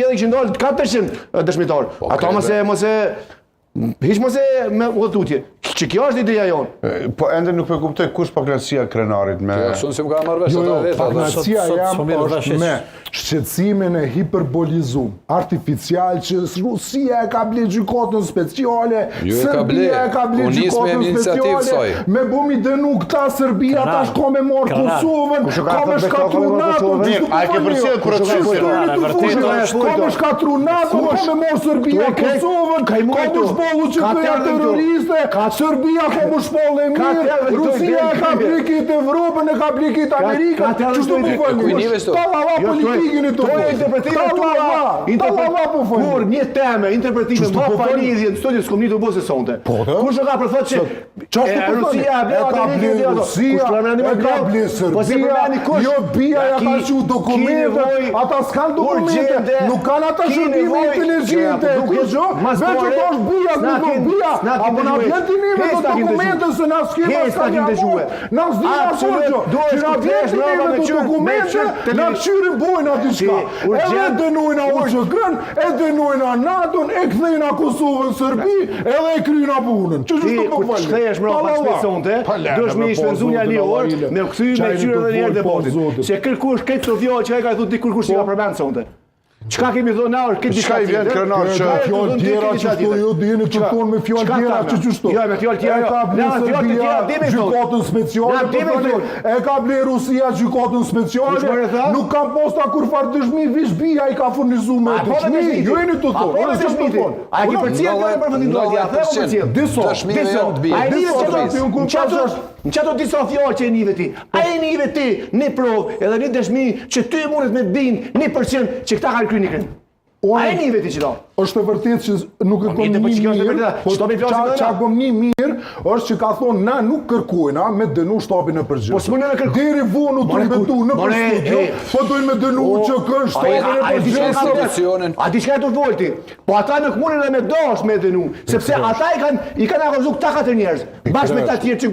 zgjedhje kishin dalë 400 dëshmitar. Po, Ata mos e mos e hiç mos e me u tutje. Që kjo është ideja jonë. Po ende nuk po e kuptoj kush pakënaqësia e krenarit me Jo, sun se më ka marrë vesh Jo, ata jo, vetë. ata. pakënaqësia Sot- sot jam s'po merret është vesh hiç. me shqetësimin e hiperbolizum, artificial që Rusia e ka ble gjykatën speciale, Jo, e ka ble. Serbia e ka ble U nis me gjykatën iniciativë speciale, saj. me bu mi dënu këta Serbia Krenar. tash ka me marrë Krenar. Kosovën, Kush e ka ka me thënë shkatru ka me marrë NATO, Kosovën? qysh A e ke përcjellë procesin? E vërtetë Ka me shkatru NATO, ka me marrë Serbia Këtu e krejt- Kosovën, ka i ka me mujtu. shpallu që Ka këja terën këtu. terroriste, Serbia ka me shpallë e Ka mirë, terën këtu, Rusia e ka krejt. ble këtë Evropën, e ka ble këtë Amerikën, ka terën qysh të këtu, po e folni? ku i nive sto? Ta la Jo, politikën e të Këto po. interpretime Ta la tua, la, ta la la po folni. Kur një temë interpretime Qysh të ma po pa folni? lidhje në studio s'kom nitur bo se sonte. Po, dhe? Kush e ka për thotë që Qa e, është po thoni? Rusia e E bleu ka Amerikën ble e bleu ato. Rusia, Kush përmendi me e ka bleu? ble Po si Serbia, përmendi kush? jo bia ja ka ki- qu ki dokumentet, nevojë ata s'kan dokumente, urgjente, nuk kanë ata ki shërbime nevojë- inteligjente, Ja, po ku duket, gjë, mas veç pare, që është bia, s'na nuk do kin- bia, s'na kin apo na dëgjue. vjen ti neve Hiç do s'na kin dokumente dëgjue. se na s'kemi Hiç as s'na kin kanë dëgjue. na s'din as Absolut, gjë. duhesh Që na ku vjen t'lesh ti mbrapa neve me do qyr- me dokumente, qyr na televiz- kqyrin bojna diçka. Ti, urgjent- Edhe dënojna UÇK-n, e dënojna NATO-n, e kthejna Kosovën Serbi, edhe e kryjna punën. Që Ti ç'është po kur folni? të shthesh mbrapa Pa la shpejt la. sonte, Pa lene, duhesh me me i po shpenzu një zotin, një orë, Allarile. me u kthy me Qajni qyr të edhe një herë fol, po, debatit. zotin. Se kërkush këtë këto fjalë që ai ka thonë dikur kush i ka përmend sonte. Çka kemi thonë na është këtë Çka i vjen krenar Që që fjalë tjera që shtu ju dini të thonë me fjalë tjera që që shtu. Jo, me fjalë tjera. E ka ble Na fjalë të Serbia tjera dimi thonë. gjykatën speciale, Na po dimi thoni, thonë. e ka ble Rusia gjykatën Kush more speciale, tha? nuk ka posta kur far dëshmi, vish bia i ka furnizu me A po me dëshmi, dëshmi? ju jeni të A thonë, po me unë s'jam të dëshmi? thonë. A e ki Unë- përcjell kjo në përfundim do ja the apo përcjell? Disa. Dëshmive Disa. janë të bie. A e nive Disa, që tati, unë kur në qato pashash- në qato disa fjalë që e nive ti. A e nive ti një provë edhe një dëshmi që ty mundet me bind 1% që këta kanë kryer një krim. A e nive ti qito? Është e vërtetë që nuk e kom mirë, një po që kjo është e mirë, vërteta, po çdo mi flasim qa, edhe qa na. kom një mirë është që ka thonë na nuk kërkojna me dënu shtabin e përgjithshëm. Po s'mundem me kërku. Deri vonë u More, trumbetu ku- në për more, studio, e. po dojnë me dënu UÇK-n, shtabin e A e di çka ka përgjithshëm. Institucionin. A di çka e të volti? Po ata nuk munden edhe me dash me dënu, sepse ata i kanë i kanë akuzuar këta katër njerëz, bashkë me këta tjerë që.